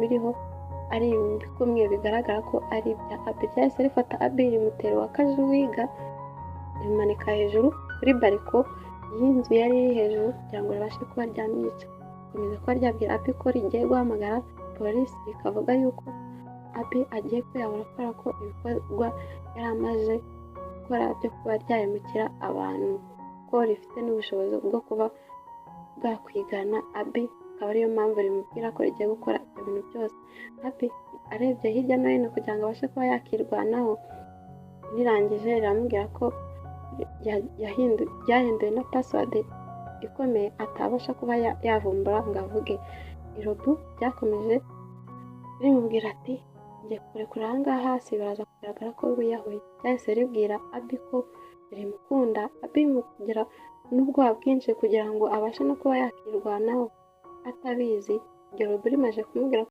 biriho ari ibikumwe bigaragara ko ari ibya Abi. Ryahise rifata Abi, rimutera uwa kajuwiga, rimanika hejuru kuri balcon y'inzu yari iri hejuru kugira ngo ribashe kuba ryamwica. Rikomeza kuba ryabwira Abi ko rigiye guhamagara polisi, rikavuga yuko Abi agiye kwiyahura kubera ko ibikorwa yari amaze gukora byo kuba ryahemukira abantu, ko rifite n'ubushobozi bwo kuba bwakwigana Abi, akaba ariyo mpamvu rimubwira ko rigiye gukora ibyo bintu byose. Abi arebye hirya no hino kugira ngo abashe kuba yakirwanaho, rirangije riramubwira ko ryahinduye na password ikomeye atabasha kuba yavumbura ngo avuge. Irobo ryakomeje rimubwira ati: "Ngiye kurekura aha ngaha hasi, biraza kugaragara ko wiyahuye." Ryahise ribwira Abi ko rimukunda. Abi mu kugira n'ubwoba bwinshi kugira ngo abashe no kuba yakirwanaho atabizi, iryo robo rimaze kumubwira ko